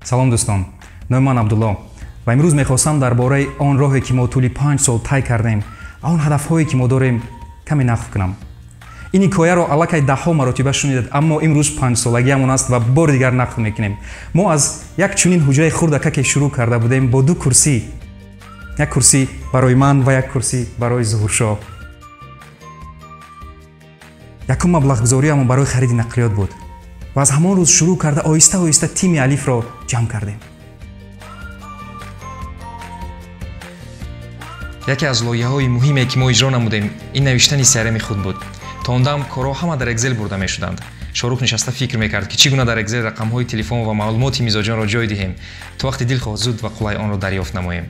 Салом дӯстон, номи ман Абдулло ва имрӯз мехостам дар бораи он роҳе ки мо тӯли 5 сол тай кардем ва он ҳадафҳое ки мо дорем каме нақл кунам. ин ҳикояро аллакай даҳҳо маротиба шунидед, аммо имрӯз 5 солагиамон аст ва бори дигар нақл мекунем. Мо аз як чунин ҳуҷраи хурдакаке шурӯъ карда будем бо ду курсӣ, як курсӣ барои ман ва як курсӣ барои Зуҳуршоҳ. якум маблағгузориамон барои хариди нақлиёт буд ва аз ҳамон рӯз шурӯъ карда оҳиста оҳиста тими Алифро ҷамъ кардем. яке аз лоиҳаҳои муҳиме ки мо иҷро намудем ин навиштани CRM-и худ буд. то он дам корҳо ҳама дар Excel бурда мешуданд. Шорух нишаста фикр мекард ки чӣ гуна дар Excel рақамҳои телефон ва маълумоти мизоҷонро ҷой диҳем, то вақти дил хоҳад зуд ва қулай онро дарёфт намоем.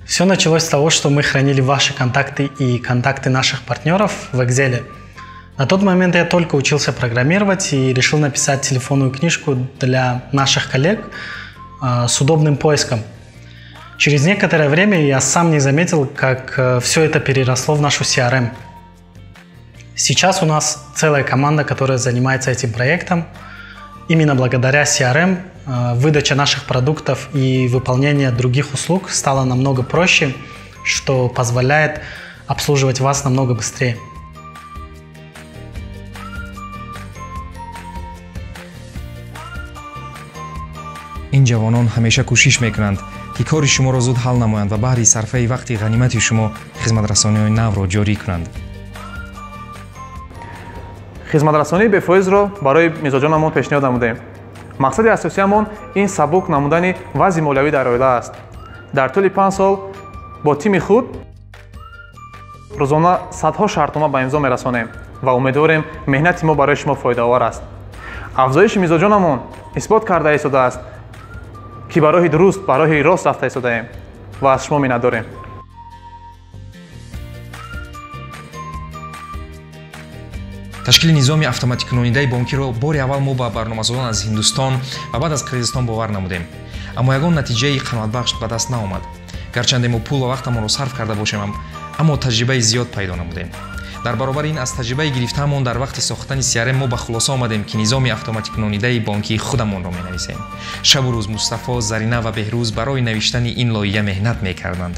Все началось с того, что мы хранили ваши контакты и контакты наших партнеров в Excel. На тот момент я только учился программировать и решил написать телефонную книжку для наших коллег с удобным поиском. Через некоторое время я сам не заметил, как все это переросло в нашу CRM. Сейчас у нас целая команда, которая занимается этим проектом. Именно благодаря CRM выдача наших продуктов и выполнение других услуг стало намного проще, что позволяет обслуживать вас намного быстрее. ин ҷавонон ҳамеша кӯшиш мекунанд ки кори шуморо зуд ҳал намоянд ва баҳри сарфаи вақти ғанимати шумо хизматрасониҳои навро ҷорӣ кунанд. хизматрасонии бефоизро барои мизоҷонамон пешниҳод намудем. мақсади асосиамон ин сабук намудани вазъи молиявӣ дар оила аст. дар тӯли 5 сол бо тими худ рӯзона садҳо шартнома ба имзо мерасонем ва умедворем меҳнати мо барои шумо фоидаовар аст. афзоиши мизоҷонамон исбот карда истодааст ки ба роҳи дуруст, ба роҳи рост рафта истодаем ва аз шумо миннатдорем. ташкили низоми автоматикунонидаи бонкиро бори аввал мо ба барномасозон аз Ҳиндустон ва баъд аз Қирғизистон бовар намудем. аммо ягон натиҷаи қаноатбахш ба даст наомад. гарчанде мо пул ва вақтамонро сарф карда бошем, аммо таҷрибаи зиёд пайдо намудем. дар баробари ин аз таҷрибаи гирифтаамон дар вақти сохтани CRM мо ба хулоса омадем ки низоми автоматикунонидаи бонкии худамонро менависем. шабу рӯз Мустафо, Зарина ва Беҳрӯз барои навиштани ин лоиҳа меҳнат мекарданд.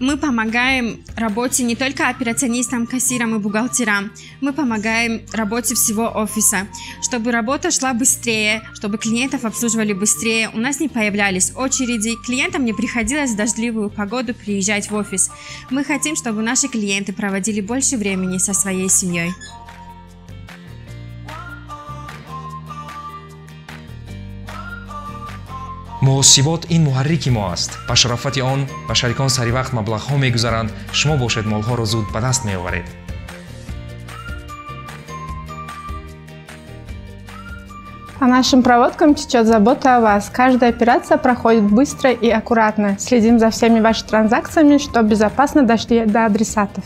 Мы помогаем работе не только операционистам, кассирам и бухгалтерам. Мы помогаем работе всего офиса, чтобы работа шла быстрее, чтобы клиентов обслуживали быстрее, у нас не появлялись очереди, клиентам не приходилось в дождливую погоду приезжать в офис. Мы хотим, чтобы наши клиенты проводили больше времени со своей семьей. муҳосибот ин муҳаррики мо аст. ба шарофати он ба шарикон саривақт маблағҳо мегузаранд, шумо бошед молҳоро зуд ба даст меоваред. По нашим проводкам течет забота о вас. Каждая операция проходит быстро и аккуратно. Следим за всеми вашими транзакциями, чтобы безопасно дошли до адресатов.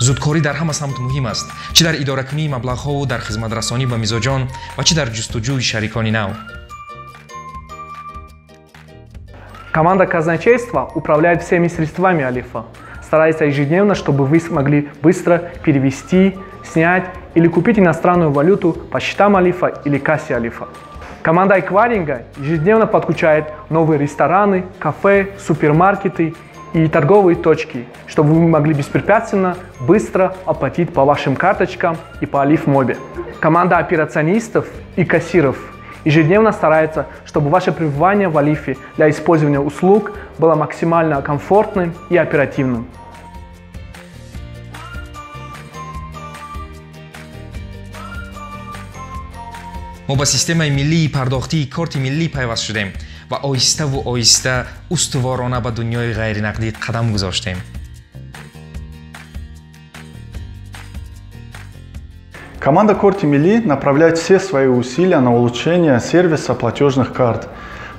зудкорӣ дар ҳама самт муҳим аст, чӣ дар идоракунии маблағҳову дар хизматрасонӣ ба мизоҷон ва чӣ дар ҷустуҷӯи шарикони нав. Команда казначейства управляет всеми средствами Алифа, старается ежедневно, чтобы вы смогли быстро перевести, снять или купить иностранную валюту по счетам Алифа или кассе Алифа. Команда эквайринга ежедневно подключает новые рестораны, кафе, супермаркеты и торговые точки, чтобы вы могли беспрепятственно, быстро оплатить по вашим карточкам и по Алиф Мобе. Команда операционистов и кассиров ежедневно старается, чтобы ваше пребывание в Алифе для использования услуг было максимально комфортным и оперативным. мо ба системаи миллии пардохтии корти миллӣ пайваст шудем ва оҳиставу оҳиста устуворона ба дунёи ғайринақдӣ қадам гузоштем. Команда Корти Милли направляет все свои усилия на улучшение сервиса платежных карт.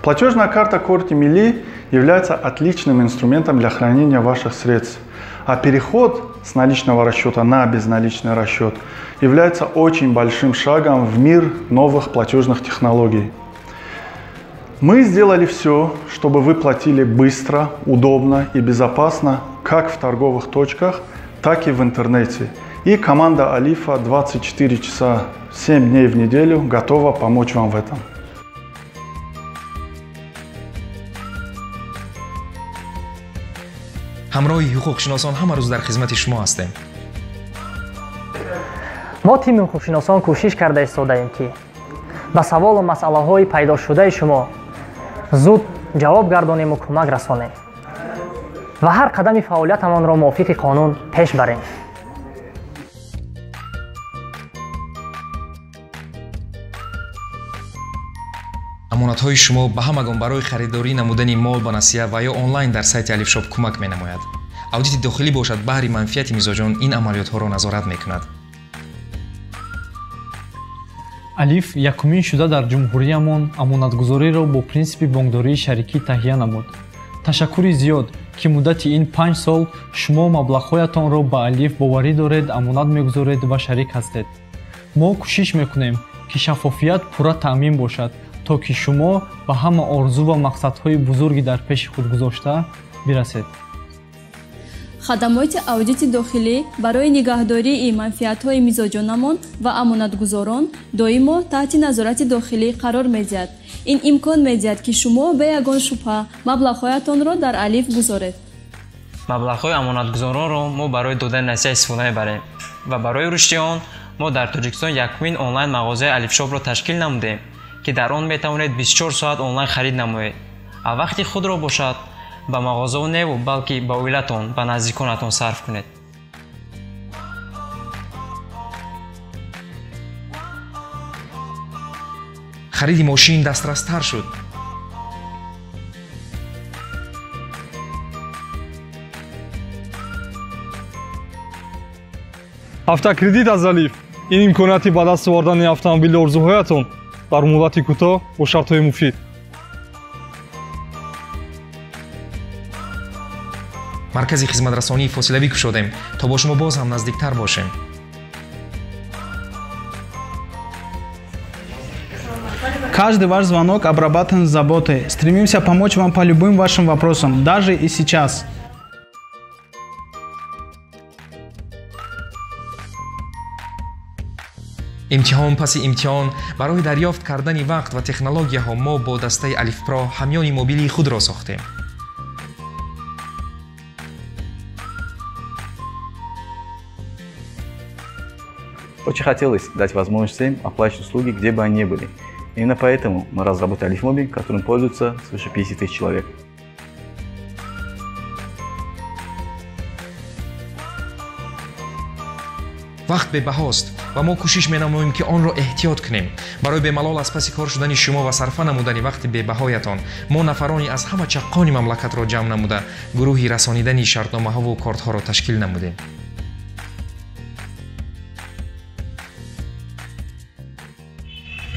Платежная карта Корти Милли является отличным инструментом для хранения ваших средств, а переход с наличного расчета на безналичный расчет является очень большим шагом в мир новых платежных технологий. Мы сделали все, чтобы вы платили быстро, удобно и безопасно как в торговых точках, так и в интернете. И команда Алифа 24 часа 7 дней в неделю готова помочь вам в этом. ҳамроҳи ҳуқуқшиносон ҳама рӯз дар хизмати шумо ҳастем. мо тими ҳуқуқшиносон кӯшиш карда истодаем ки ба саволу масъалаҳои пайдошудаи шумо зуд ҷавоб гардонему кӯмак расонем ва ҳар қадами фаъолиятамонро мувофиқи қонун пеш барем. амонатҳои шумо ба ҳамагон барои харидорӣ намудани мол ба насия ва ё онлайн дар сайти Алифшоп кӯмак менамояд. аудити дохилӣ бошад баҳри манфиати мизоҷон ин амалиётҳоро назорат мекунад. алиф якумин шуда дар ҷумҳуриямон амонатгузориро бо принсипи бонкдории шарикӣ таҳия намуд. ташаккури зиёд ки муддати ин 5 сол шумо маблағҳоятонро ба алиф боварӣ доред, амонат мегузоред ва шарик ҳастед. мо кӯшиш мекунем ки шаффофият пурра таъмин бошад то ки шумо ба ҳама орзу ва мақсадҳои бузурги дар пеши худ гузошта бирасед. хадамоти аудити дохилӣ барои нигаҳдории манфиатҳои мизоҷонамон ва амонатгузорон доимо таҳти назорати дохилӣ қарор медиҳад. ин имкон медиҳад ки шумо бе ягон шубҳа маблағҳоятонро дар алиф гузоред. маблағҳои амонатгузоронро мо барои додани насиҳа истифода мебарем ва барои рушди он мо дар Тоҷикистон якумин онлайн мағозаи Алифшопро ташкил намудем ки дар он метавонед 24 соат онлайн харид намоед ва вақти худро бошад ба мағоза неву балки ба оилатон, ба наздиконатон сарф кунед. хариди мошин дастрастар шуд. автокредит аз Алиф. ин имконияти ба даст овардани автомобили орзуҳоятон дар муддати кӯтоҳ бо шартҳои муфид. маркази хизматрасонии фосилавӣ кушодем то бо шумо боз ҳам наздиктар бошем. Каждый ваш звонок обрабатываем с заботой. Стремимся помочь вам по любым вашим вопросам, даже и сейчас. имтиҳон паси имтиҳон барои дарёфт кардани вақт ва технологияҳо мо бо дастаи Алифпро ҳамёни мобилии худро сохтем. Очень хотелось дать возможность всем оплачивать услуги, где бы они ни были. Именно поэтому мы разработали Алифмоби, которым пользуются свыше 50 тысяч человек. вақт бебаҳост ва мо кӯшиш менамоем ки онро эҳтиёт кунем. барои бемалол аз паси кор шудани шумо ва сарфа намудани вақти бебаҳоятон мо нафарони аз ҳама чаққони мамлакатро ҷамъ намуда гурӯҳи расонидани шартномаҳову кортҳоро ташкил намудем.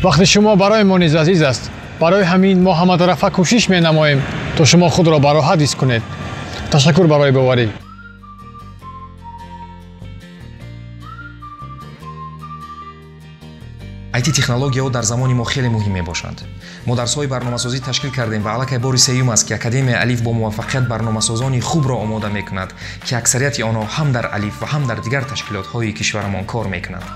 вақти шумо барои мо низ азиз аст. барои ҳамин мо ҳаматарафа кӯшиш менамоем то шумо худро ба роҳат ҳис кунед. ташаккур барои боварӣ. IT технологияҳо дар замони мо хеле муҳим мебошанд. мо дарсҳои барномасозӣ ташкил кардем ва аллакай бори сеюм аст ки Академияи Алиф бо муваффақият барномасозони хубро омода мекунад ки аксарияти онҳо ҳам дар Алиф ва ҳам дар дигар ташкилотҳои кишварамон кор мекунанд.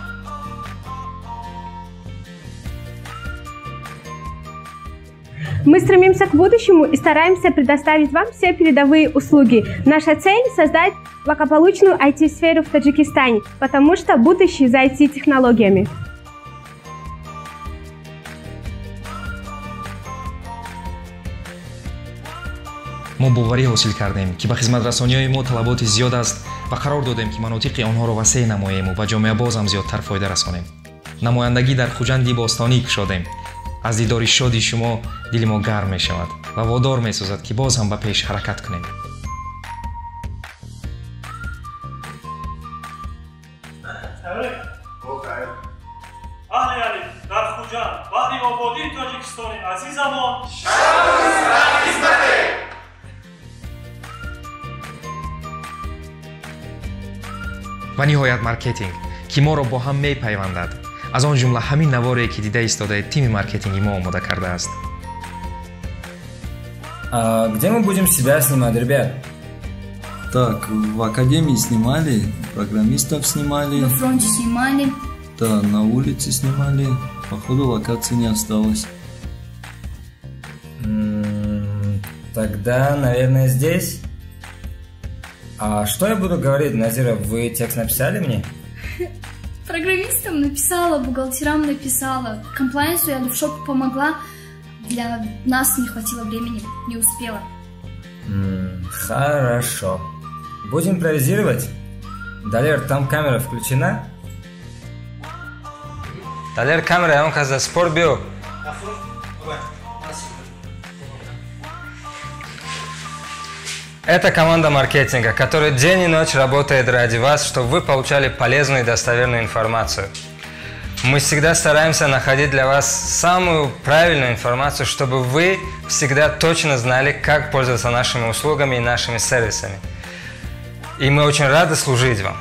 Мы стремимся к будущему и стараемся предоставить вам все передовые услуги. Наша цель – создать благополучную IT-сферу в Таджикистане, потому что будущее за IT-технологиями. мо боварӣ ҳосил кардем ки ба хизматрасониҳои мо талаботи зиёд аст ва қарор додем ки манотиқи онҳоро васеъ намоему ба ҷомеабоз ҳам зиёдтар фоида расонем. намояндагӣ дар хуҷанди бостонӣ кушодем. аз дидори шоди шумо дили мо гарм мешавад ва водор месозад ки боз ҳам ба пеш ҳаракат кунем. аҳли Алиф дар хуҷанд баъди ободии Тоҷикистони азизамон ва ниҳоят маркетинг, ки моро бо ҳам мепайвандад. аз он ҷумла ҳамин наворе ки дида истодаед тими маркетинги мо омода кардааст. А где мы будем себя снимать, ребят? Так, в академии снимали, программистов снимали. На фронте снимали. Да, на улице снимали. Походу локации не осталось. Тогда, наверное, здесь. А что я буду говорить, Назира? Вы текст написали мне? Программистам написала, бухгалтерам написала. Комплайенсу я в шоп помогла. Для нас не хватило времени, не успела. Хорошо. Будем импровизировать? Далер, там камера включена? Далер, камера, он каза спорт бил. Это команда маркетинга, которая день и ночь работает ради вас, чтобы вы получали полезную и достоверную информацию. Мы всегда стараемся находить для вас самую правильную информацию, чтобы вы всегда точно знали, как пользоваться нашими услугами и нашими сервисами. И мы очень рады служить вам.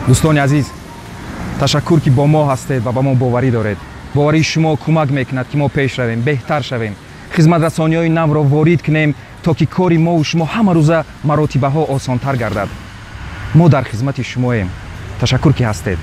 дӯстони азиз, ташаккур ки бо мо ҳастед ва ба мо боварӣ доред. боварии шумо кӯмак мекунад ки мо пеш равем, беҳтар шавем, хизматрасониҳои навро ворид кунем, то ки кори мову шумо ҳама рӯза маротибаҳо осонтар гардад. мо дар хизмати шумоем. ташаккур ки ҳастед.